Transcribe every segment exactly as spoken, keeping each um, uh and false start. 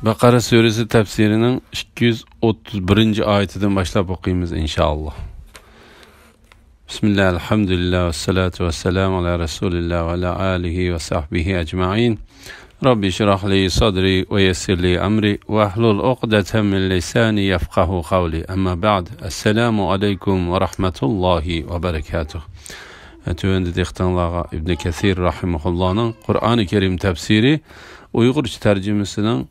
بەقەرە سۈرىسى تەپسىرىنىڭ ئىككى يۈز ئوتتۇز بىرىنچى ئايىتىدىن باشلاپ ئوقۇيمىز، ئىنشائاللا. بىسمىللا، ئەلھەمدۇلىللا، ۋەسسالاتۇ ۋەسسالامۇ ئالا رەسۇلىللا ۋە ئالا ئالىھى ۋە سەھبىھى ئەجمەئىن. رەببى ئىشرەھ لى سەدرى ۋە يەسسىر لى ئەمرى ۋەھلۇل ئۇقدەتەن مىن لىسانى يەفقەھۇ قەۋلى. ئەمما بەئد. ئەسسالامۇ ئەلەيكۇم ۋە رەھمەتۇللاھى ۋە بەرەكاتۇھ. تۆۋەندە دىققىتىڭلارغا ئىبنى كەسىر رەھىمەھۇللانىڭ قۇرئانى كەرىم تەپسىرى ئۇيغۇرچە تەرجىمىسىنىڭ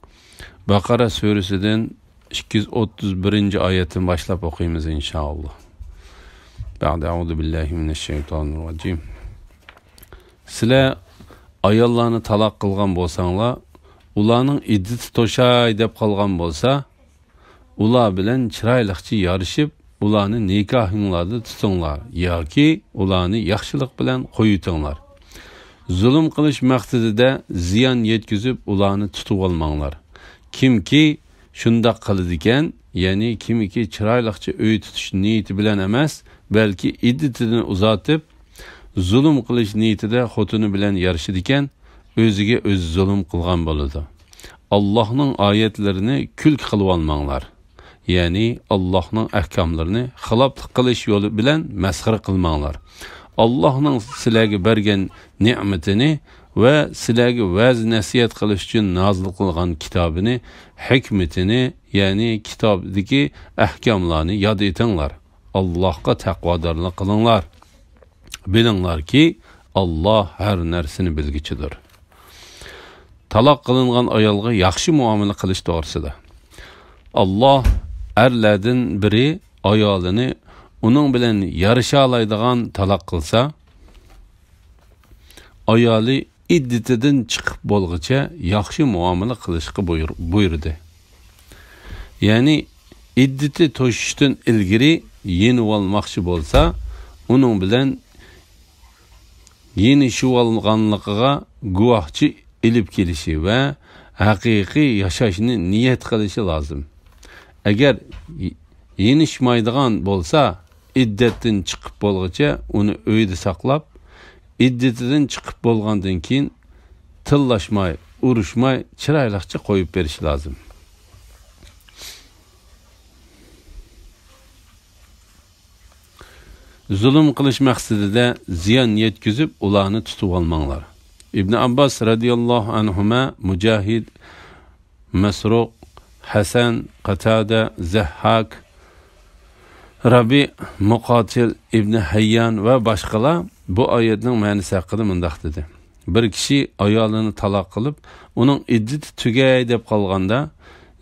بەقەرە سۈرىسىدىن ئىككى يۈز ئوتتۇز بىرىنچى ئايەتتىن باشلاپ ئوقۇيمىز، ئىنشائاللا. بەئدە، ئەئۇزۇ بىللاھى مىنەششەيتانىررەجىم. سىلەر ئاياللارنى تالاق قىلغان بولساڭلار، ئۇلارنىڭ ئىددىتى توشاي دەپ قالغان بولسا، ئۇلار بىلەن چىرايلىقچە يارىشىپ، ئۇلارنى نىكاھىڭلاردا تۇتۇڭلار ياكى ئۇلارنى ياخشىلىق بىلەن قويۇۋېتىڭلار. زۇلۇم قىلىش مەقسىتىدە زىيان يەتكۈزۈپ، ئۇلارنى تۇتۇۋالماڭلار. كىمكى شۇنداق قىلىدىكەن، يەنى كىمكى چىرايلىقچە ئۆي تۇتۇش نىيىتى بىلەن ئەمەس، بەلكى ئىددىتىنى ئۇزارتىپ، زۇلۇم قىلىش نىيىتىدە خوتۇنى بىلەن يارىشىدىكەن، ئۆزىگە ئۆزى زۇلۇم قىلغان بولىدۇ. ئاللاھنىڭ ئايەتلىرىنى كۈلكە قىلىۋالماڭلار. يەنى ئاللاھنىڭ ئەھكاملىرىنى خىلاپلىق قىلىش يولى بىلەن مەسخىرە قىلماڭلار. ئاللاھنىڭ سىلەرگە بەرگەن نېمىتىنى ۋە سىلەرگە ۋەز-نەسىھەت قىلىش ئۈچۈن نازىل قىلغان كىتابىنى، ھېكمىتىنى، يەنى كىتابدىكى ئەھكاملارنى ياد ئېتىڭلار. ئاللاھقا تەقۋادارلىق قىلىڭلار. بىلىڭلاركى، ئاللاھ ھەر نەرسىنى بىلگۈچىدۇر. تالاق قىلىنغان ئايالغا ياخشى مۇئامىلە قىلىش توغرىسىدا. ئاللاھ ئەرلەردىن بىرى ئايالىنى ئۇنىڭ بىلەن يارىشالايدىغان تالاق قىلسا، ئايالى ئىددىتىدىن چىقىپ بولغۇچە ياخشى مۇئامىلە قىلىشقا بۇيرۇ-، بۇيرۇدى. يەنى ئىددىتى توشۇشتىن ئىلگىرى يېنىۋالماقچى بولسا، ئۇنىڭ بىلەن يېنىشىۋالغانلىقىغا گۇۋاھچى ئېلىپ كېلىشى ۋە ھەقىقىي ياشاشنى نىيەت قىلىشى لازىم. ئەگەر يېنىشمايدىغان بولسا، ئىددەتتىن چىقىپ بولغۇچە ئۇنى ئۆيدە ساقلاپ، ئىددىتىدىن چىقىپ بولغاندىن كېيىن تىللاشماي، ئۇرۇشماي، چىرايلىقچە قويۇپ بېرىش لازىم. زۇلۇم قىلىش مەقسىتىدە زىيان يەتكۈزۈپ، ئۇلارنى تۇتۇۋالماڭلار. ئىبن ئابباس رەزىياللاھۇ ئەنھۇما، مۇجاھىد، مەسرۇق، ھەسەن، قاتادە، زەھھاك، رەبىئ، مۇقاتىل، ئىبنى ھەييان ۋە باشقىلار بۇ ئايەتنىڭ مەنىسى ھەققىدە مۇنداق دېدى: بىر كىشى ئايالىنى تالاق قىلىپ، ئۇنىڭ ئىددىتى تۈگەي دەپ قالغاندا،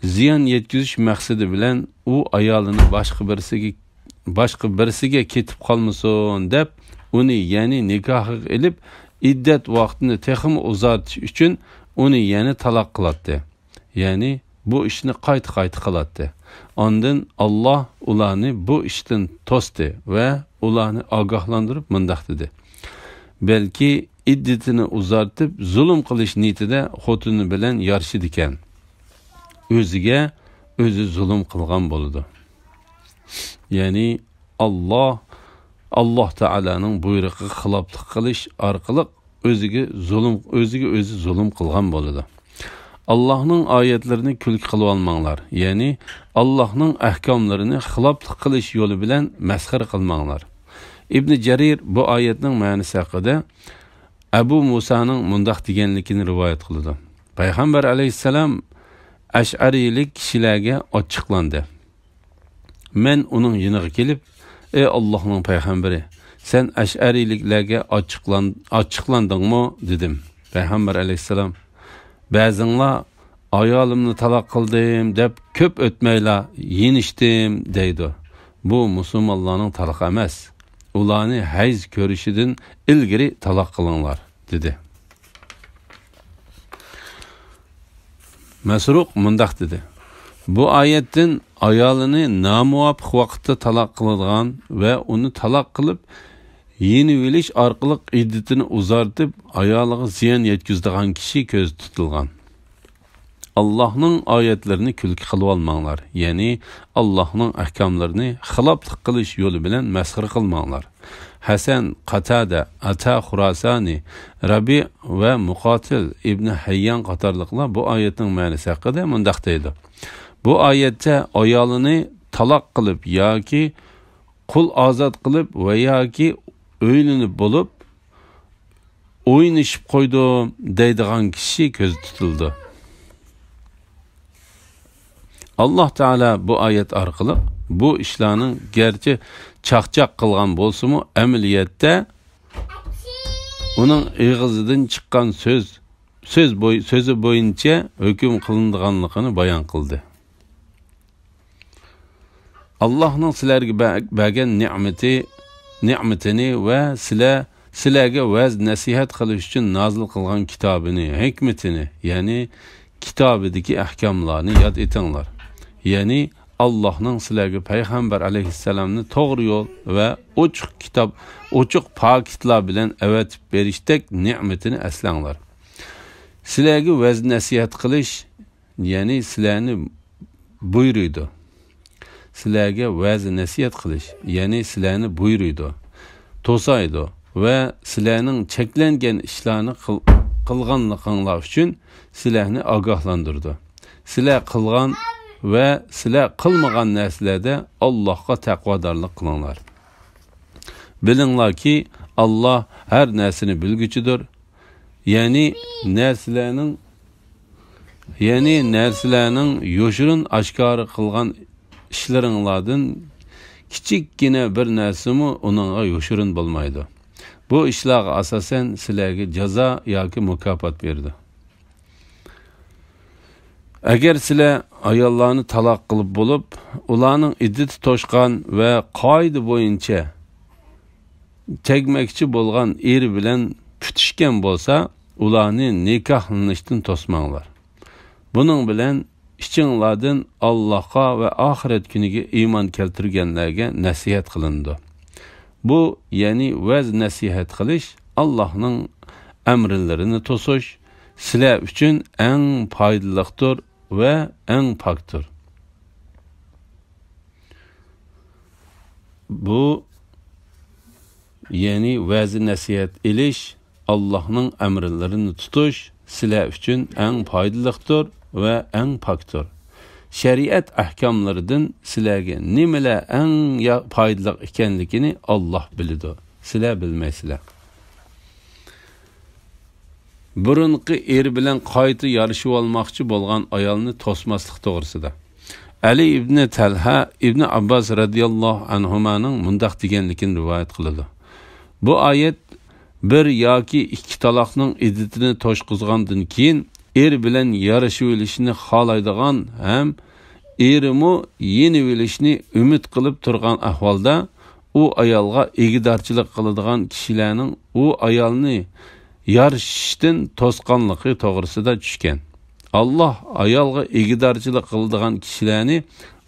زىيان يەتكۈزۈش مەقسىتى بىلەن ئۇ ئايالىنى باشقا بىرسىگە، باشقا بىرسىگە كېتىپ قالمىسۇن دەپ، ئۇنى يەنى نىكاھىغا ئېلىپ، ئىددەت ۋاقتىنى تېخىمۇ ئۇزارتىش ئۈچۈن ئۇنى يەنە تالاق قىلاتتى. يەنى بۇ ئىشنى قايتا-قايتا قىلاتتى. ئاندىن ئاللاھ ئۇلارنى بۇ ئىشتىن توستى ۋە ئۇلارنى ئاگاھلاندۇرۇپ مۇنداق دېدى: بەلكى ئىددىتىنى ئۇزارتىپ، زۇلۇم قىلىش نىيىتىدە خوتۇنى بىلەن يارىشىدىكەن. ئۆزىگە ئۆزى زۇلۇم قىلغان بولىدۇ. يەنى ئاللاھ، ئاللاھ تائالانىڭ بۇيرۇقىغا خىلاپلىق قىلىش ئارقىلىق ئۆزىگە زۇلۇم، ئۆزىگە ئۆزى زۇلۇم قىلغان بولىدۇ. ئاللاھنىڭ ئايەتلىرىنى كۈلكە قىلىۋالماڭلار، يەنى ئاللاھنىڭ ئەھكاملىرىنى خىلاپلىق قىلىش يولى بىلەن مەسخىرە قىلماڭلار. ئىبنى جەرىر بۇ ئايەتنىڭ مەنىسى ھەققىدە ئەبۇ مۇسانىڭ مۇنداق دېگەنلىكىنى رىۋايەت قىلىدۇ: پەيغەمبەر ئەلەيھىسسالام ئەشئەرىيلىك كىشىلەرگە ئاچچىقلاندى. مەن ئۇنىڭ يېنىغا كېلىپ، ئەي ئاللاھنىڭ پەيغەمبىرى، سەن ئەشئەرىيلىكلەرگە ئاچچىقلان-، ئاچچىقلاندىڭمۇ؟ دېدىم. پەيغەمبەر ئەلەيھىسسالام، بەزىڭلار ئايالىمنى تالاق قىلدىم دەپ كۆپ ئۆتمەيلا يېنىشتىم دەيدۇ. بۇ مۇسۇلمانلارنىڭ تالاقى ئەمەس. ئۇلارنى ھەيز كۆرۈشىدىن ئىلگىرى تالاق قىلىڭلار، دېدى. مەسرۇق مۇنداق دېدى: بۇ ئايەتتىن ئايالىنى نامۇۋاپىق ۋاقىتتا تالاق قىلىدىغان ۋە ئۇنى تالاق قىلىپ، يېنىۋېلىش ئارقىلىق ئىددىتىنى ئۇزارتىپ، ئايالىغا زىيان يەتكۈزىدىغان كىشى كۆزدە تۇتۇلغان. ئاللاھنىڭ ئايەتلىرىنى كۈلكە قىلىۋالماڭلار، يەنى ئاللاھنىڭ ئەھكاملىرىنى خىلاپلىق قىلىش يولى بىلەن مەسخىرە قىلماڭلار. ھەسەن، قاتادە، ئاتا خۇراسانى، رەبىئ ۋە مۇقاتىل ئىبنى ھەييان قاتارلىقلار بۇ ئايەتنىڭ مەنىسى ھەققىدە مۇنداق دەيدۇ: بۇ ئايەتتە ئايالىنى تالاق قىلىپ ياكى قۇل ئازاد قىلىپ ۋە ياكى ئۆيلىنىپ بولۇپ، ئوينىشىپ قويدۇم دەيدىغان كىشى كۆزدە تۇتۇلىدۇ. ئاللاھ تائالا بۇ ئايەت ئارقىلىق بۇ ئىشلارنىڭ گەرچە چاقچاق قىلغان بولسىمۇ، ئەمەلىيەتتە ئۇنىڭ ئېغىزىدىن چىققان سۆز، سۆز بوي-، سۆزى بويىچە ھۆكۈم قىلىنىدىغانلىقىنى بايان قىلدى. ئاللاھنىڭ سىلەرگە بە-، بەرگەن نېمىتى، نېمىتىنى ۋە سىلەر، سىلەرگە ۋەز نەسىھەت قىلىش ئۈچۈن نازىل قىلغان كىتابىنى، ھېكمىتىنى، يەنى كىتابىدىكى ئەھكاملارنى ياد ئېتىڭلار. يەنى ئاللاھنىڭ سىلەرگە پەيغەمبەر ئەلەيھىسسالامنى توغرا يول ۋە ئوچۇق كىتاب، ئوچۇق پاكىتلار بىلەن ئەۋەتىپ بېرىشتەك نېمىتىنى ئەسلەڭلار. سىلەرگە ۋەز نەسىھەت قىلىش، يەنى سىلەرنى بۇيرۇيدۇ. سىلەرگە ۋەز نەسىھەت قىلىش، يەنى سىلەرنى بۇيرۇيدۇ، توسايدۇ ۋە سىلەرنىڭ چەكلەنگەن ئىشلارنى قىل-، قىلغانلىقىڭلار ئۈچۈن سىلەرنى ئاگاھلاندۇرىدۇ. سىلەر قىلغان ۋە سىلەر قىلمىغان نەرسىلەردە ئاللاھقا تەقۋادارلىق قىلىڭلار. بىلىڭلاركى، ئاللاھ ھەر نەرسىنى بىلگۈچىدۇر. يەنى نەرسىلەرنىڭ، يەنى نەرسىلەرنىڭ يوشۇرۇن ئاشكارا قىلغان ئىشلىرىڭلاردىن كىچىككىنە بىر نەرسىمۇ ئۇنىڭغا يوشۇرۇن بولمايدۇ. بۇ ئىشلارغا ئاساسەن سىلەرگە جازا ياكى مۇكاپات بېرىدۇ. ئەگەر سىلەر ئاياللارنى تالاق قىلىپ بولۇپ، ئۇلارنىڭ ئىددىتى توشقان ۋە قائىدە بويىچە تەگمەكچى بولغان ئېرى بىلەن پۈتۈشكەن بولسا، ئۇلارنى نىكاھلىنىشتىن توسماڭلار. بۇنىڭ بىلەن ئىچىڭلاردىن ئاللاھقا ۋە ئاخىرەت كۈنىگە ئىمان كەلتۈرگەنلەرگە نەسىھەت قىلىنىدۇ. بۇ، يەنى ۋەز نەسىھەت قىلىش، ئاللاھنىڭ ئەمرلىرىنى توسۇش سىلەر ئۈچۈن ئەڭ پايدىلىقتۇر ۋە ئەڭ پاكتۇر. بۇ، يەنى ۋەز نەسىھەت ئېلىش، ئاللاھنىڭ ئەمرلىرىنى تۇتۇش سىلەر ئۈچۈن ئەڭ پايدىلىقتۇر ۋە ئەڭ پاكتۇر. شەرىئەت ئەھكاملىرىدىن سىلەرگە نېمىلەر ئەڭ يا-، پايدىلىق ئىكەنلىكىنى ئاللاھ بىلىدۇ، سىلەر بىلمەيسىلەر. بۇرۇنقى ئېرى بىلەن قايتا يارىشىۋالماقچى بولغان ئايالنى توسماسلىق توغرىسىدا. ئەلى ئىبنى تەلھە ئىبنى ئابباس رەزىياللاھۇ ئەنھۇمانىڭ مۇنداق دېگەنلىكىنى رىۋايەت قىلىدۇ: بۇ ئايەت بىر ياكى ئىككى تالاقنىڭ ئىددىتىنى توشقۇزغاندىن كېيىن، ئېرى بىلەن يارىشىۋېلىشنى خالايدىغان ھەم ئېرىمۇ يېنىۋېلىشنى ئۈمىد قىلىپ تۇرغان ئەھۋالدا، ئۇ ئايالغا ئىگىدارچىلىق قىلىدىغان كىشىلەرنىڭ ئۇ ئايالنى يارىشىشتىن توسقانلىقى توغرىسىدا چۈشكەن. ئاللاھ ئايالغا ئىگىدارچىلىق قىلىدىغان كىشىلەرنى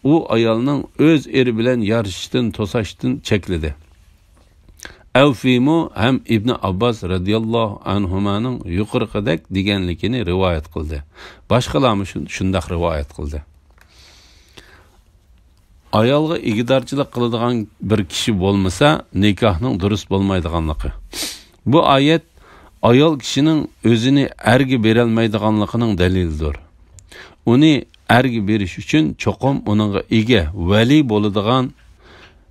ئۇ ئايالنىڭ ئۆز ئېرى بىلەن يارىشىشتىن توساشتىن چەكلىدى. ئەۋفىمۇ ھەم ئىبنى ئابباس رەزىياللاھۇ ئەنھۇمانىڭ يۇقىرىقىدەك دېگەنلىكىنى رىۋايەت قىلدى. باشقىلارمۇ شۇن-، شۇنداق رىۋايەت قىلدى. ئايالغا ئىگىدارچىلىق قىلىدىغان بىر كىشى بولمىسا، نىكاھنىڭ دۇرۇس بولمايدىغانلىقى. بۇ ئايەت ئايال كىشىنىڭ ئۆزىنى ئەرگە بېرەلمەيدىغانلىقىنىڭ دەلىلىدۇر. ئۇنى ئەرگە بېرىش ئۈچۈن چوقۇم ئۇنىڭغا ئىگە، ۋەلىي بولىدىغان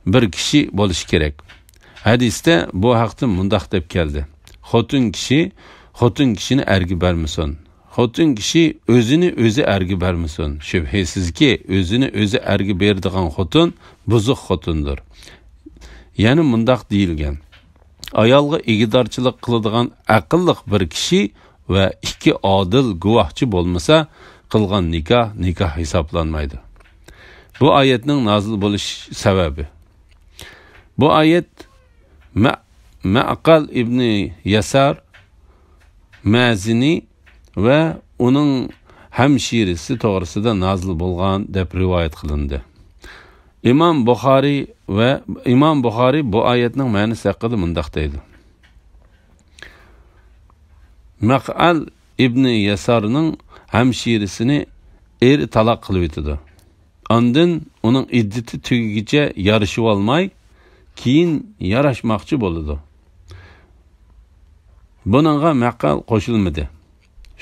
بىر كىشى بولۇشى كېرەك. ھەدىستە بۇ ھەقتە مۇنداق دەپ كەلدى: خوتۇن كىشى خوتۇن كىشىنى ئەرگە بەرمىسۇن. خوتۇن كىشى ئۆزىنى ئۆزى ئەرگە بەرمىسۇن. شۈبھىسىزكى، ئۆزىنى ئۆزى ئەرگە بېرىدىغان خوتۇن بۇزۇق خوتۇندۇر. يەنە مۇنداق دېيىلگەن: ئايالغا ئىگىدارچىلىق قىلىدىغان ئەقىللىق بىر كىشى ۋە ئىككى ئادىل گۇۋاھچى بولمىسا، قىلغان نىكاھ نىكاھ ھېسابلانمايدۇ. بۇ ئايەتنىڭ نازىل بولۇش سەۋەبى. بۇ ئايەت مە-، مەقەل ئىبنى يەسار مەزىنى ۋە ئۇنىڭ ھەمشىرىسى توغرىسىدا نازىل بولغان دەپ رىۋايەت قىلىندى. ئىمام بۇخارىي ۋە ئىمام بۇخارىي بۇ ئايەتنىڭ مەنىسى ھەققىدە مۇنداق دەيدۇ: مەقئەل ئىبنى يەسارنىڭ ھەمشىرىسىنى ئېرى تالاق قىلىۋېتىدۇ. ئاندىن ئۇنىڭ ئىددىتى تۈگىگىچە يارىشىۋالماي، كېيىن ياراشماقچى بولىدۇ. بۇنىڭغا مەقەل قوشۇلمىدى.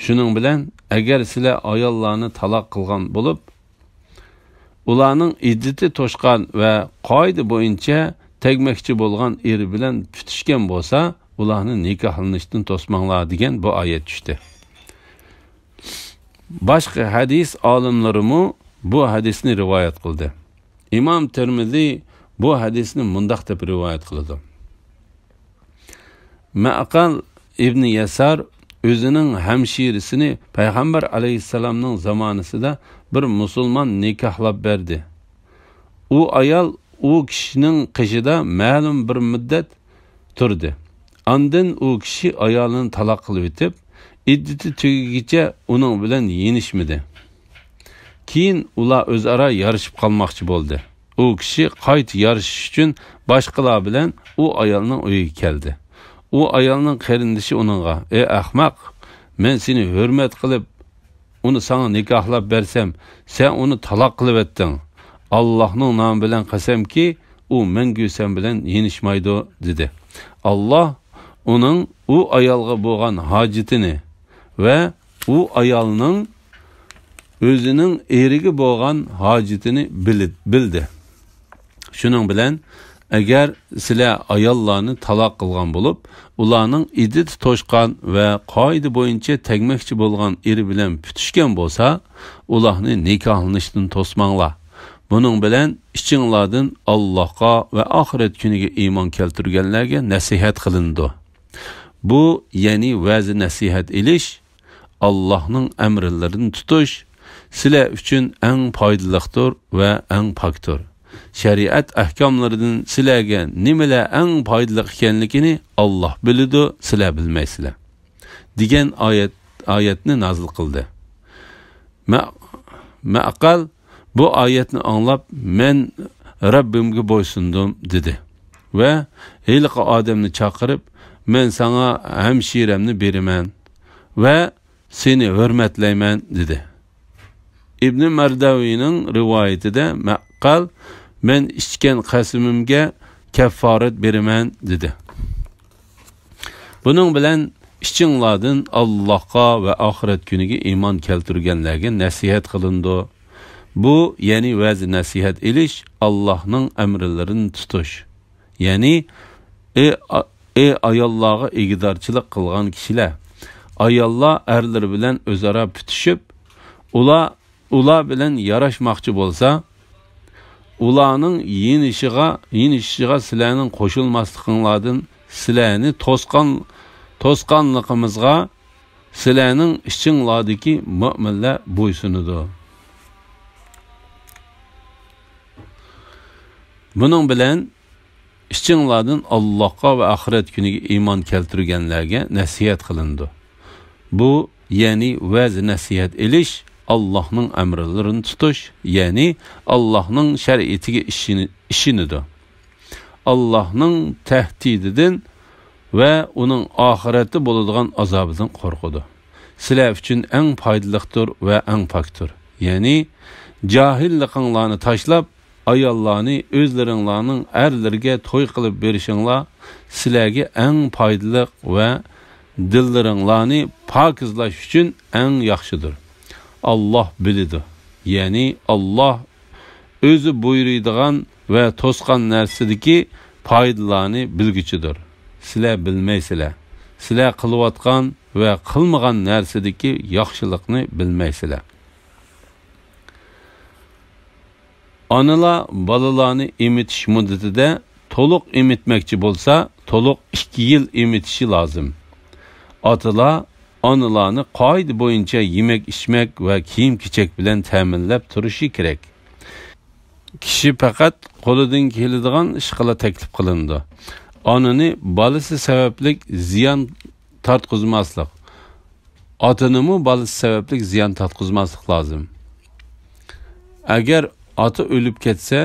شۇنىڭ بىلەن، ئەگەر سىلەر ئاياللارنى تالاق قىلغان بولۇپ، ئۇلارنىڭ ئىددىتى توشقان ۋە قائىدە بويىچە تەگمەكچى بولغان ئېرى بىلەن پۈتۈشكەن بولسا، ئۇلارنى نىكاھلىنىشتىن توسماڭلار، دېگەن بۇ ئايەت چۈشتى. باشقا ھەدىس ئالىملىرىمۇ بۇ ھەدىسنى رىۋايەت قىلدى. ئىمام تىرمىزى بۇ ھەدىسنى مۇنداق دەپ رىۋايەت قىلىدۇ: مەقەل ئىبنى يەسار ئۆزىنىڭ ھەمشىرىسىنى پەيغەمبەر ئەلەيھىسسالامنىڭ زامانىسىدا بىر مۇسۇلمان نىكاھلاپ بەردى. ئۇ ئايال ئۇ كىشىنىڭ قېشىدا مەلۇم بىر مۇددەت تۇردى. ئاندىن ئۇ كىشى ئايالىنى تالاق قىلىۋېتىپ، ئىددىتى تۈگىگىچە ئۇنىڭ بىلەن يېنىشمىدى. كېيىن ئۇلار ئۆزئارا يارىشىپ قالماقچى بولدى. ئۇ كىشى قايتا يارىشىش ئۈچۈن باشقىلار بىلەن ئۇ ئايالنىڭ ئۆيىگە كەلدى. ئۇ ئايالنىڭ قېرىندىشى ئۇنىڭغا: «ئەي ئەخمەق، مەن سېنى ھۆرمەت قىلىپ، ئۇنى ساڭا نىكاھلاپ بەرسەم، سەن ئۇنى تالاق قىلىۋەتتىڭ. ئاللاھنىڭ نامى بىلەن قەسەمكى، ئۇ مەڭگۈ سەن بىلەن يېنىشمايدۇ» دېدى. ئاللاھ ئۇنىڭ ئۇ ئايالغا بولغان ھاجىتىنى ۋە ئۇ ئايالنىڭ ئۆزىنىڭ ئېرىگە بولغان ھاجىتىنى بىلى-، بىلدى. شۇنىڭ بىلەن، ئەگەر سىلەر ئاياللارنى تالاق قىلغان بولۇپ، ئۇلارنىڭ ئىددىتى توشقان ۋە قائىدە بويىچە تەگمەكچى بولغان ئېرى بىلەن پۈتۈشكەن بولسا، ئۇلارنى نىكاھلىنىشتىن توسماڭلار. بۇنىڭ بىلەن ئىچىڭلاردىن ئاللاھقا ۋە ئاخىرەت كۈنىگە ئىمان كەلتۈرگەنلەرگە نەسىھەت قىلىنىدۇ. بۇ، يەنى ۋەز-نەسىھەت ئېلىش، ئاللاھنىڭ ئەمرلىرىنى تۇتۇش سىلەر ئۈچۈن ئەڭ پايدىلىقتۇر ۋە ئەڭ پاكتۇر. شەرىئەت ئەھكاملىرىدىن سىلەرگە نېمىلەر ئەڭ پايدىلىق ئىكەنلىكىنى ئاللاھ بىلىدۇ، سىلەر بىلمەيسىلەر، دېگەن ئايەت، ئايەتنى نازىل قىلدى. مە-، مەقەل بۇ ئايەتنى ئاڭلاپ، «مەن رەببىمگە بويسۇندۇم» دېدى ۋە ھېلىقى ئادەمنى چاقىرىپ، «مەن ساڭا ھەمشىرەمنى بېرىمەن ۋە سېنى ھۆرمەتلەيمەن» دېدى. ئىبنى مەرداۋىنىڭ رىۋايىتىدە مەقەل، «مەن ئىچكەن قەسىمىمگە كەففارەت بېرىمەن» دېدى. بۇنىڭ بىلەن ئىچىڭلاردىن ئاللاھقا ۋە ئاخىرەت كۈنىگە ئىمان كەلتۈرگەنلەرگە نەسىھەت قىلىنىدۇ. بۇ، يەنى ۋەز-نەسىھەت ئېلىش، ئاللاھنىڭ ئەمرلىرىنى تۇتۇش. يەنى، ئى، ئا-، ئى ئاياللارغا ئىگىدارچىلىق قىلغان كىشىلەر، ئاياللار ئەرلىرى بىلەن ئۆزئارا پۈتۈشۈپ، ئۇلار، ئۇلار بىلەن ياراشماقچى بولسا، ئۇلارنىڭ يېنىشىغا، يېنىشىشىغا سىلەرنىڭ قوشۇلماسلىقىڭلاردىن سىلەرنى توسقان، توسقانلىقىمىزغا سىلەرنىڭ ئىچىڭلاردىكى مۆمىنلەر بويسۇنىدۇ. بۇنىڭ بىلەن ئىچىڭلاردىن ئاللاھقا ۋە ئاخىرەت كۈنىگە ئىمان كەلتۈرگەنلەرگە نەسىھەت قىلىنىدۇ. بۇ، يەنى ۋەز-نەسىھەت ئېلىش، ئاللاھنىڭ ئەمرلىرىنى تۇتۇش، يەنى ئاللاھنىڭ شەرىئىتىگە ئىشىنى-، ئىشىنىدۇ. ئاللاھنىڭ تەھدىتىدىن ۋە ئۇنىڭ ئاخىرەتتە بولىدىغان ئازابىدىن قورقىدۇ. سىلەر ئۈچۈن ئەڭ پايدىلىقتۇر ۋە ئەڭ پاكتۇر. يەنى جاھىللىقىڭلارنى تاشلاپ، ئاياللارنى ئۆزلىرىڭلارنىڭ ئەرلىرىگە توي قىلىپ بېرىشىڭلار سىلەرگە ئەڭ پايدىلىق ۋە دىللىرىڭلارنى پاكىزلاش ئۈچۈن ئەڭ ياخشىدۇر. ئاللاھ بىلىدۇ، يەنى ئاللاھ ئۆزى بۇيرۇيدىغان ۋە توسقان نەرسىدىكى پايدىلارنى بىلگۈچىدۇر. سىلەر بىلمەيسىلەر. سىلەر قىلىۋاتقان ۋە قىلمىغان نەرسىدىكى ياخشىلىقنى بىلمەيسىلەر. ئانىلار بالىلارنى ئېمىتىش مۇددىتىدە تولۇق ئېمىتمەكچى بولسا، تولۇق ئىككى يىل ئېمىتىشى لازىم. ئاتىلار ئانىلارنى قائىدە بويىچە يېمەك-ئىچمەك ۋە كىيىم-كېچەك بىلەن تەمىنلەپ تۇرۇشى كېرەك. كىشى پەقەت قولىدىن كېلىدىغان ئىشقىلا تەكلىپ قىلىنىدۇ. ئانىنى بالىسى سەۋەبلىك زىيان تارتقۇزماسلىق، ئاتىنىمۇ بالىسى سەۋەبلىك زىيان تارتقۇزماسلىق لازىم. ئەگەر ئاتا ئۆلۈپ كەتسە،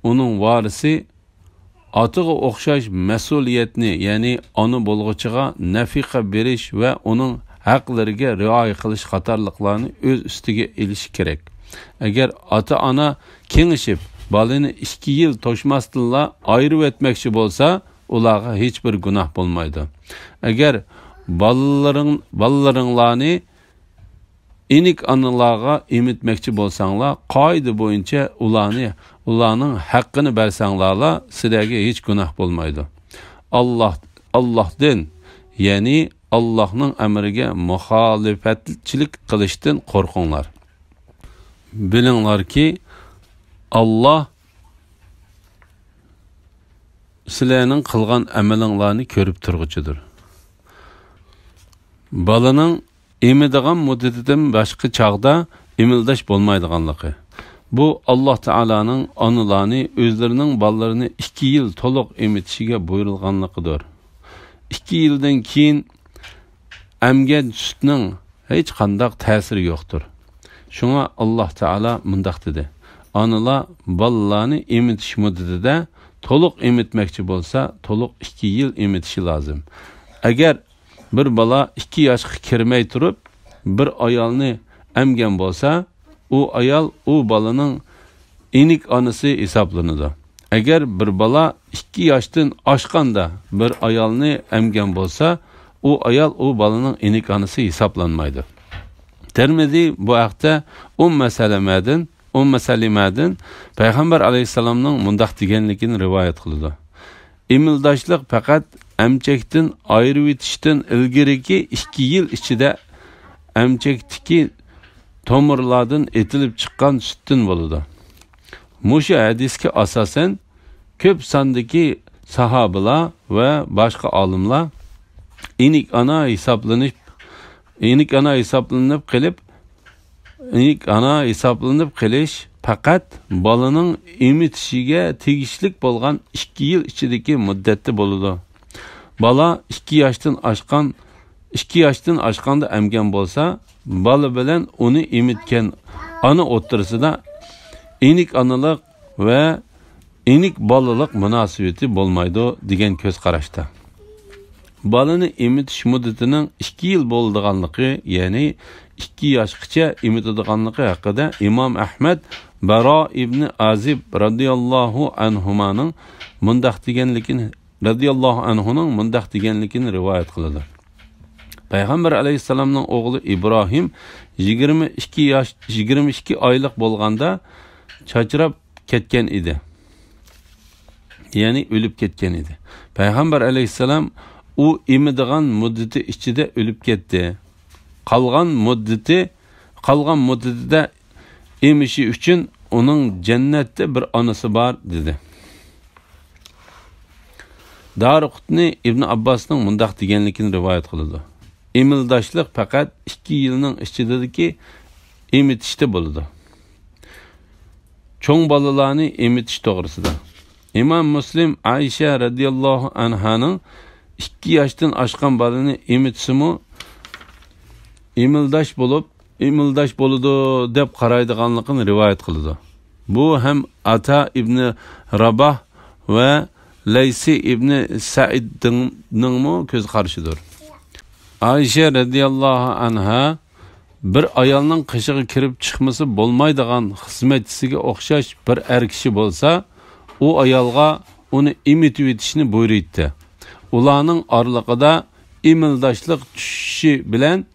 ئۇنىڭ ۋارىسى ئاتىغا ئوخشاش مەسئۇلىيەتنى، يەنى ئانا بولغۇچىغا نەپىقە بېرىش ۋە ئۇنىڭ ھەقلىرىگە رىئايە قىلىش قاتارلىقلارنى ئۆز ئۈستىگە ئېلىشى كېرەك. ئەگەر ئاتا-ئانا كېڭىشىپ، بالىنى ئىككى يىل توشماستىنلا ئايرىۋەتمەكچى بولسا، ئۇلارغا ھېچبىر گۇناھ بولمايدۇ. ئەگەر بالىلىرىڭ-، بالىلىرىڭلارنى ئېنىك ئانىلارغا ئېمىتمەكچى بولساڭلار، قائىدە بويىچە ئۇلارنى، ئۇلارنىڭ ھەققىنى بەرسەڭلارلا، سىلەرگە ھېچ گۇناھ بولمايدۇ. ئاللاھ، ئاللاھدىن، يەنى ئاللاھنىڭ ئەمرىگە مۇخالىپەتچىلىك قىلىشتىن قورقۇڭلار. بىلىڭلاركى، ئاللاھ سىلەرنىڭ قىلغان ئەمىلىڭلارنى كۆرۈپ تۇرغۇچىدۇر. بالىنىڭ ئېمىدىغان مۇددىتىدىن باشقا چاغدا ئىمىلداش بولمايدىغانلىقى. بۇ ئاللاھ تائالانىڭ ئانىلارنى ئۆزلىرىنىڭ بالىلىرىنى ئىككى يىل تولۇق ئېمىتىشىگە بۇيرۇلغانلىقىدۇر. ئىككى يىلدىن كېيىن ئەمگەن سۈتنىڭ ھېچقانداق تەسىرى يوقتۇر. شۇڭا ئاللاھ تائالا مۇنداق دېدى: ئانىلار بالىلارنى ئېمىتىش مۇددىتىدە تولۇق ئېمىتمەكچى بولسا، تولۇق ئىككى يىل ئېمىتىشى لازىم. ئەگەر بىر بالا ئىككى ياشقا كىرمەي تۇرۇپ، بىر ئايالنى ئەمگەن بولسا، ئۇ ئايال ئۇ بالىنىڭ ئېنىك ئانىسى ھېسابلىنىدۇ. ئەگەر بىر بالا ئىككى ياشتىن ئاشقاندا بىر ئايالنى ئەمگەن بولسا، ئۇ ئايال ئۇ بالىنىڭ ئېنىك ئانىسى ھېسابلانمايدۇ. تىرمىزى بۇ ھەقتە ئۇممە سەلەمەدىن، ئۇممە سەلىمەدىن پەيغەمبەر ئەلەيھىسسالامنىڭ مۇنداق دېگەنلىكىنى رىۋايەت قىلىدۇ: ئىمىلداشلىق پەقەت ئەمچەكتىن ئايرىۋېتىشتىن ئىلگىرىكى ئىككى يىل ئىچىدە ئەمچەكتىكى تومۇرلاردىن ئېتىلىپ چىققان سۈتتىن بولىدۇ. مۇشۇ ھەدىسكە ئاساسەن، كۆپ ساندىكى ساھابىلار ۋە باشقا ئالىملار ئېنىك ئانا ھېسابلىنىپ، ئېنىك ئانا ھېسابلىنىپ قېلىپ، ئېنىك ئانا ھېسابلىنىپ قېلىش پەقەت بالىنىڭ ئېمىتىشىگە تېگىشلىك بولغان ئىككى يىل ئىچىدىكى مۇددەتتە بولىدۇ. بالا ئىككى ياشتىن ئاشقان، ئىككى ياشتىن ئاشقاندا ئەمگەن بولسا، بالا بىلەن ئۇنى ئېمىتكەن ئانا ئوتتۇرىسىدا ئېنىك ئانىلىق ۋە ئېنىك بالىلىق مۇناسىۋىتى بولمايدۇ، دېگەن كۆز قاراشتا. بالىنى ئېمىتىش مۇددىتىنىڭ ئىككى يىل بولىدىغانلىقى، يەنى ئىككى ياشقىچە ئېمىتىدىغانلىقى ھەققىدە ئىمام ئەھمەد بارا ئىبنى ئازىب رەزىياللاھۇ ئەنھۇمانىڭ مۇنداق دېگەنلىكىنى، رەزىياللاھۇ ئەنھۇنىڭ مۇنداق دېگەنلىكىنى رىۋايەت قىلىدۇ: پەيغەمبەر ئەلەيھىسسالامنىڭ ئوغلى ئىبراھىم يىگىرمە ئىككى ياش، يىگىرمە ئىككى ئايلىق بولغاندا چاچراپ كەتكەن ئىدى. يەنى ئۆلۈپ كەتكەن ئىدى. پەيغەمبەر ئەلەيھىسسالام ئۇ ئېمىدىغان مۇددىتى ئىچىدە ئۆلۈپ كەتتى. قالغان مۇددىتى، قالغان مۇددىتىدە ئېمىشى ئۈچۈن ئۇنىڭ جەننەتتە بىر ئانىسى بار، دېدى. دارىقۇتنى ئىبن ئابباسنىڭ مۇنداق دېگەنلىكىنى رىۋايەت قىلىدۇ: ئىمىلداشلىق پەقەت ئىككى يىلنىڭ ئىچىدىكى ئېمىتىشتە بولىدۇ. چوڭ بالىلارنى ئېمىتىش توغرىسىدا. ئىمام مۇسلىم ئائىشە رەزىياللاھۇ ئەنھانىڭ ئىككى ياشتىن ئاشقان بالىنى ئېمىتسىمۇ ئىمىلداش بولۇپ، ئىمىلداش بولىدۇ دەپ قارايدىغانلىقىنى رىۋايەت قىلىدۇ. بۇ ھەم ئاتا ئىبنى راباھ ۋە لەيسى ئىبنى سەئىدنىڭمۇ كۆز قارىشىدۇر. ئائىشە رەزىياللاھۇ ئەنھا بىر ئايالنىڭ قېشىغا كىرىپ چىقمىسا بولمايدىغان خىزمەتچىسىگە ئوخشاش بىر ئەر كىشى بولسا، ئۇ ئايالغا ئۇنى ئېمىتىۋېتىشنى بۇيرۇيتتى. ئۇلارنىڭ ئارىلىقىدا ئىمىلداشلىق چۈشۈشى بىلەن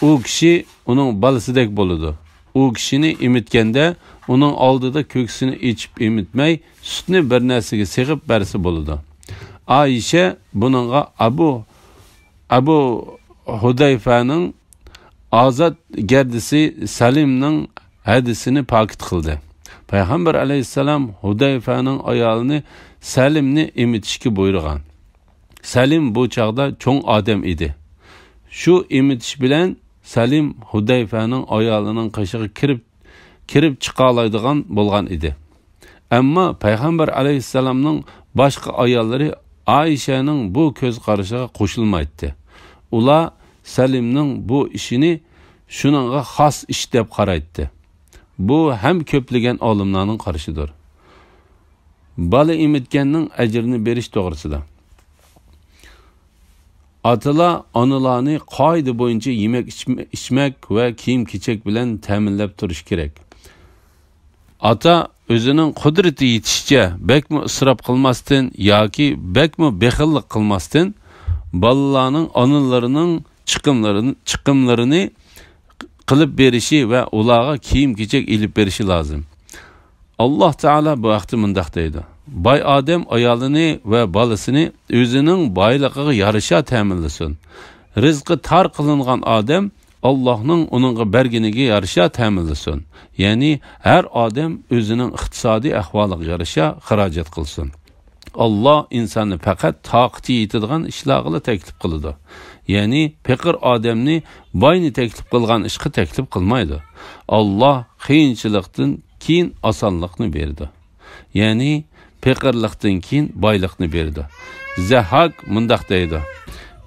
ئۇ كىشى ئۇنىڭ بالىسىدەك بولىدۇ. ئۇ كىشىنى ئېمىتكەندە ئۇنىڭ ئالدىدا كۆكسىنى ئېچىپ ئېمىتمەي، سۈتنى بىر نەرسىگە سېغىپ بەرسە بولىدۇ. ئائىشە بۇنىڭغا ئەبۇ، ئەبۇ ھۇدەيفەنىڭ ئازاد گەردىسى سەلىمنىڭ ھەدىسىنى پاكىت قىلدى. پەيغەمبەر ئەلەيھىسسالام ھۇدەيفەنىڭ ئايالىنى سەلىمنى ئېمىتىشكە بۇيرۇغان. سەلىم بۇ چاغدا چوڭ ئادەم ئىدى. شۇ ئېمىتىش بىلەن سەلىم ھۇدەيفەنىڭ ئايالىنىڭ قېشىغا كىرىپ، كىرىپ چىقالايدىغان بولغان ئىدى. ئەمما پەيغەمبەر ئەلەيھىسسالامنىڭ باشقا ئاياللىرى ئائىشەنىڭ بۇ كۆز قارىشىغا قوشۇلمايتتى. ئۇلار سەلىمنىڭ بۇ ئىشىنى شۇنىڭغا خاس ئىش دەپ قارايتتى. بۇ ھەم كۆپلىگەن ئالىملارنىڭ قارىشىدۇر. بالا ئېمىتكەننىڭ ئەجرىنى بېرىش توغرىسىدا. ئاتىلار، ئانىلارنى قائىدە بويىچە يېمەك، ئىچمە-، ئىچمەك ۋە كىيىم-كېچەك بىلەن تەمىنلەپ تۇرۇشى كېرەك. ئاتا ئۆزىنىڭ قۇدرىتى يېتىشىچە بەكمۇ ئىسراپ قىلماستىن ياكى بەكمۇ بېخىللىق قىلماستىن، بالىلارنىڭ ئانىلىرىنىڭ چىقىملىرىنى، چىقىملىرىنى قىلىپ بېرىشى ۋە ئۇلارغا كىيىم-كېچەك ئېلىپ بېرىشى لازىم. ئاللاھ تائالا بۇ ھەقتە مۇنداق دەيدۇ: «باي ئادەم ئايالىنى ۋە بالىسىنى ئۆزىنىڭ بايلىقىغا يارىشا تەمىنلىسۇن. رىزقى تار قىلىنغان ئادەم ئاللاھنىڭ ئۇنىڭغا بەرگىنىگە يارىشا تەمىنلىسۇن.» يەنى ھەر ئادەم ئۆزىنىڭ ئىقتىسادىي ئەھۋالىغا يارىشا خىراجەت قىلسۇن. ئاللاھ ئىنساننى پەقەت تاقىتى يېتىدىغان ئىشلارغىلا تەكلىپ قىلىدۇ. يەنى پېقىر ئادەمنى باينى تەكلىپ قىلغان ئىشقا تەكلىپ قىلمايدۇ. ئاللاھ قىيىنچىلىقتىن كېيىن ئاسانلىقنى بېرىدۇ. يەنى پېقىرلىقتىن كېيىن بايلىقنى بېرىدۇ. زەھھاك مۇنداق دەيدۇ: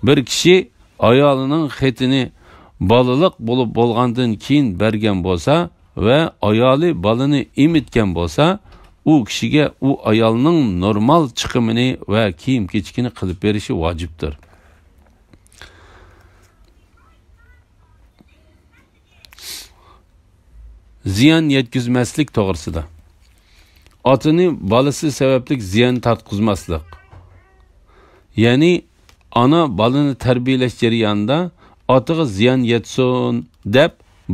«بىر كىشى ئايالىنىڭ خېتىنى بالىلىق بولۇپ بولغاندىن كېيىن بەرگەن بولسا ۋە ئايالى بالىنى ئېمىتكەن بولسا، ئۇ كىشىگە ئۇ ئايالنىڭ نورمال چىقىمىنى ۋە كىيىم-كېچىكىنى قىلىپ بېرىشى ۋاجىپتۇر.» زىيان يەتكۈزمەسلىك توغرىسىدا. ئاتىنى بالىسى سەۋەبلىك زىيان تارتقۇزماسلىق. يەنى ئانا بالىنى تەربىيەلەش جەريانىدا ئاتىغا زىيان يەتسۇن دەپ،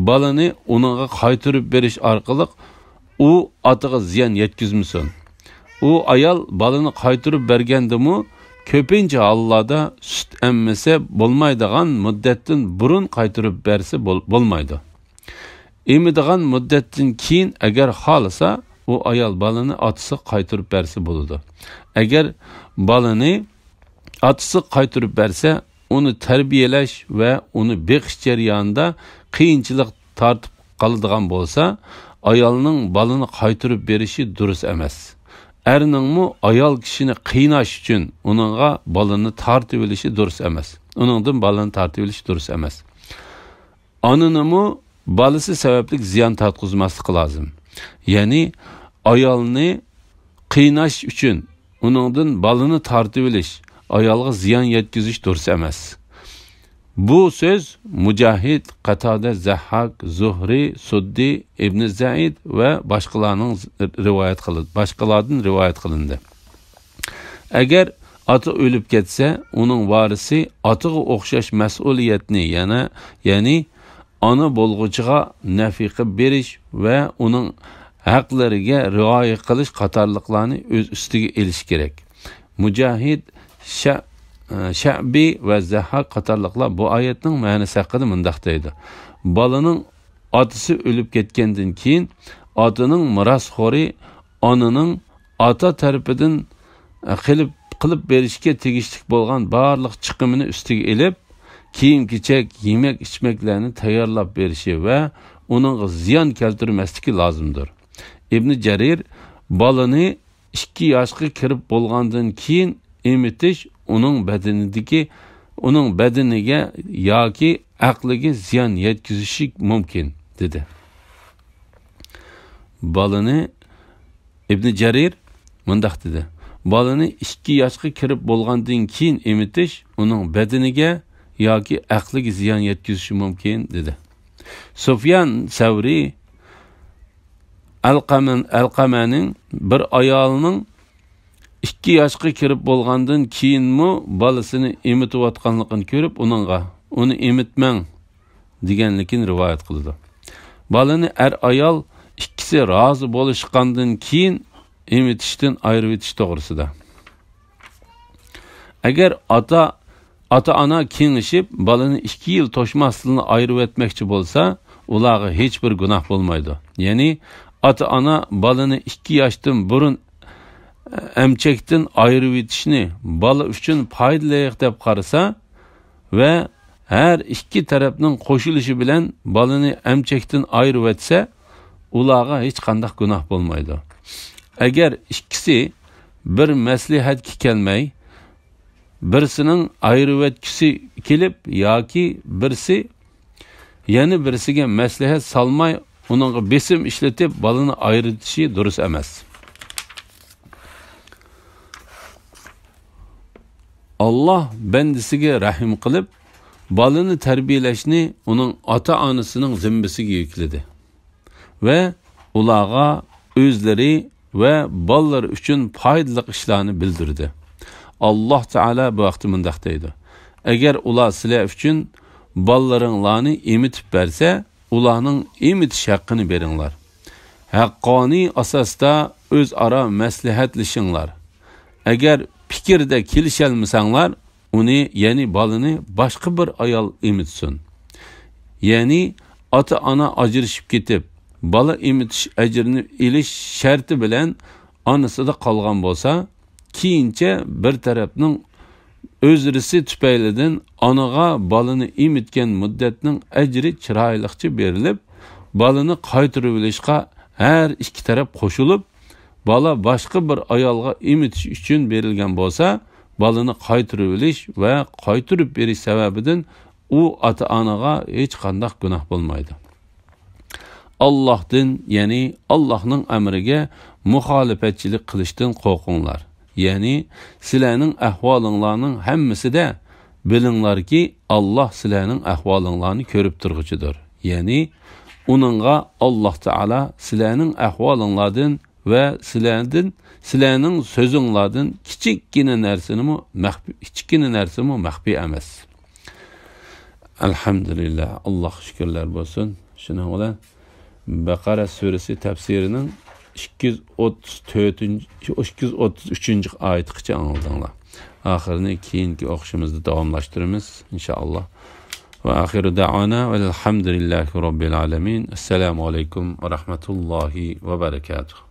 بالىنى ئۇنىڭغا قايتۇرۇپ بېرىش ئارقىلىق ئۇ ئاتىغا زىيان يەتكۈزمىسۇن. ئۇ ئايال بالىنى قايتۇرۇپ بەرگەندىمۇ كۆپىنچە ھاللاردا سۈت ئەممىسە بولمايدىغان مۇددەتتىن بۇرۇن قايتۇرۇپ بەرسە بول-، بولمايدۇ. ئېمىدىغان مۇددەتتىن كېيىن ئەگەر خالىسا، ئۇ ئايال بالىنى ئاتىسىغا قايتۇرۇپ بەرسە بولىدۇ. ئەگەر بالىنى ئاتىسىغا قايتۇرۇپ بەرسە، ئۇنى تەربىيەلەش ۋە ئۇنى بېقىش جەريانىدا قىيىنچىلىق تارتىپ قالىدىغان بولسا، ئايالنىڭ بالىنى قايتۇرۇپ بېرىشى دۇرۇس ئەمەس. ئەرنىڭمۇ ئايال كىشىنى قىيناش ئۈچۈن ئۇنىڭغا بالىنى تارتىۋېلىشى دۇرۇس ئەمەس. ئۇنىڭدىن بالىنى تارتىۋېلىش دۇرۇس ئەمەس. ئانىنىمۇ بالىسى سەۋەبلىك زىيان تارتقۇزماسلىقى لازىم. يەنى ئايالنى قىيناش ئۈچۈن ئۇنىڭدىن بالىنى تارتىۋېلىش، ئايالغا زىيان يەتكۈزۈش دۇرۇس ئەمەس. بۇ سۆز مۇجاھىد، قاتادە، زەھھاك، زۇھرى، سۇددى، ئىبنى زەئىد ۋە باشقىلارنىڭ رىۋايەت قىلىن-، باشقىلاردىن رىۋايەت قىلىندى. ئەگەر ئاتا ئۆلۈپ كەتسە، ئۇنىڭ ۋارىسى ئاتىغا ئوخشاش مەسئۇلىيەتنى يەنە، يەنى ئانا بولغۇچىغا نەفىقە بېرىش ۋە ئۇنىڭ ھەقلىرىگە رىئايە قىلىش قاتارلىقلارنى ئۆز ئۈستىگە ئېلىشى كېرەك. مۇجاھىد، شە-، شەبى ۋە زەھھاك قاتارلىقلار بۇ ئايەتنىڭ مەنىسى ھەققىدە مۇنداق دەيدۇ: بالىنىڭ ئاتىسى ئۆلۈپ كەتكەندىن كېيىن، ئاتىنىڭ مىراسخورى ئانىنىڭ ئاتا تەرىپىدىن، ئە، قىلىپ، قىلىپ بېرىشكە تېگىشلىك بولغان بارلىق چىقىمىنى ئۈستىگە ئېلىپ، كىيىم-كېچەك، يېمەك-ئىچمەكلەرنى تەييارلاپ بېرىشى ۋە ئۇنىڭغا زىيان كەلتۈرمەسلىكى لازىمدۇر. ئىبنى جەرىر بالىنى ئىككى ياشقا كىرىپ بولغاندىن كېيىن ئېمىتىش ئۇنىڭ بەدىنىدىكى، ئۇنىڭ بەدىنىگە ياكى ئەقلىگە زىيان يەتكۈزۈشى مۇمكىن، دېدى. بالىنى، ئىبنى جەرىر مۇنداق دېدى: «بالىنى ئىككى ياشقا كىرىپ بولغاندىن كېيىن ئېمىتىش ئۇنىڭ بەدىنىگە ياكى ئەقلىگە زىيان يەتكۈزۈشى مۇمكىن»، دېدى. سۇفيان سەۋرى ئەلقەمە-، ئەلقەمەنىڭ بىر ئايالنىڭ ئىككى ياشقا كىرىپ بولغاندىن كېيىنمۇ بالىسىنى ئېمىتىۋاتقانلىقىنى كۆرۈپ، ئۇنىڭغا، «ئۇنى ئېمىتمەڭ» دېگەنلىكىنى رىۋايەت قىلىدۇ. بالىنى ئەر-ئايال ئىككىسى رازى بولۇشقاندىن كېيىن ئېمىتىشتىن ئايرىۋېتىش توغرىسىدا. ئەگەر ئاتا، ئاتا-ئانا كېڭىشىپ، بالىنى ئىككى يىل توشماستىنلا ئايرىۋەتمەكچى بولسا، ئۇلارغا ھېچبىر گۇناھ بولمايدۇ. يەنى ئاتا-ئانا بالىنى ئىككى ياشتىن بۇرۇن ئەمچەكتىن ئايرىۋېتىشنى بالا ئۈچۈن پايدىلىق دەپ قارىسا ۋە ھەر ئىككى تەرەپنىڭ قوشۇلۇشى بىلەن بالىنى ئەمچەكتىن ئايرىۋەتسە، ئۇلارغا ھېچقانداق گۇناھ بولمايدۇ. ئەگەر ئىككىسى بىر مەسلىھەتكە كەلمەي، بىرسىنىڭ ئايرىۋەتكۈسى كېلىپ ياكى بىرسى يەنە بىرسىگە مەسلىھەت سالماي، ئۇنىڭغا بېسىم ئىشلىتىپ، بالىنى ئايرىتىشى دۇرۇس ئەمەس. ئاللاھ بەندىسىگە رەھىم قىلىپ، بالىنى تەربىيەلەشنى ئۇنىڭ ئاتا-ئانىسىنىڭ زىممىسىگە يۈكلىدى ۋە ئۇلارغا ئۆزلىرى ۋە بالىلىرى ئۈچۈن پايدىلىق ئىشلارنى بىلدۈردى. ئاللاھ تائالا بۇ ھەقتە مۇنداق دەيدۇ: «ئەگەر ئۇلار سىلەر ئۈچۈن بالىلىرىڭلارنى ئېمىتىپ بەرسە، ئۇلارنىڭ ئېمىتىش ھەققىنى بېرىڭلار. ھەققانىي ئاساستا ئۆزئارا مەسلىھەتلىشىڭلار. ئەگەر پىكىردە كېلىشەلمىسەڭلار، ئۇنى، يەنى بالىنى باشقا بىر ئايال ئېمىتسۇن.» يەنى ئاتا-ئانا ئاجرىشىپ كېتىپ، بالا ئېمىتىش ئەجرىنى ئېلىش شەرتى بىلەن ئانىسىدا قالغان بولسا، كېيىنچە بىر تەرەپنىڭ ئۆزرىسى تۈپەيلىدىن ئانىغا بالىنى ئېمىتكەن مۇددەتنىڭ ئەجرى چىرايلىقچە بېرىلىپ، بالىنى قايتۇرۇۋېلىشقا ھەر ئىككى تەرەپ قوشۇلۇپ، بالا باشقا بىر ئايالغا ئېمىتىش ئۈچۈن بېرىلگەن بولسا، بالىنى قايتۇرۇۋېلىش ۋە قايتۇرۇپ بېرىش سەۋەبىدىن ئۇ ئاتا-ئانىغا ھېچقانداق گۇناھ بولمايدۇ. ئاللاھتىن، يەنى ئاللاھنىڭ ئەمرىگە مۇخالىپەتچىلىك قىلىشتىن قورقۇڭلار. يەنى سىلەرنىڭ ئەھۋالىڭلارنىڭ ھەممىسىدە بىلىڭلاركى، ئاللاھ سىلەرنىڭ ئەھۋالىڭلارنى كۆرۈپ تۇرغۇچىدۇر. يەنى ئۇنىڭغا، ئاللاھ تائالا سىلەرنىڭ ئەھۋالىڭلاردىن ۋە سىلەردىن، سىلەرنىڭ سۆزۈڭلاردىن كىچىككىنە نەرسىنىمۇ مەخپىي، كىچىككىنە نەرسىمۇ مەخپىي ئەمەس. ئەلھەمدۇلىللا، ئاللاھقا شۈكۈرلەر بولسۇن. شۇنىڭ بىلەن بەقەرە سۈرىسى تەپسىرىنىڭ ئىككى يۈز ئوتتۇز تۆتىنچى، ئىككى يۈز ئوتتۇز ئۈچىنچى ئايىتىغىچە ئاڭلىدىڭلار. ئاخىرىنى كېيىنكى ئوقۇشىمىزدا داۋاملاشتۇرىمىز، ئىنشائاللا. ۋە ئاخىرۇ دەئۋانا ۋەلھەمدۇلىللاھى رەببىل ئالەمىن. ئەسسالامۇ ئەلەيكۇم ۋە رەھمەتۇللاھى ۋە بەرەكاتۇھ.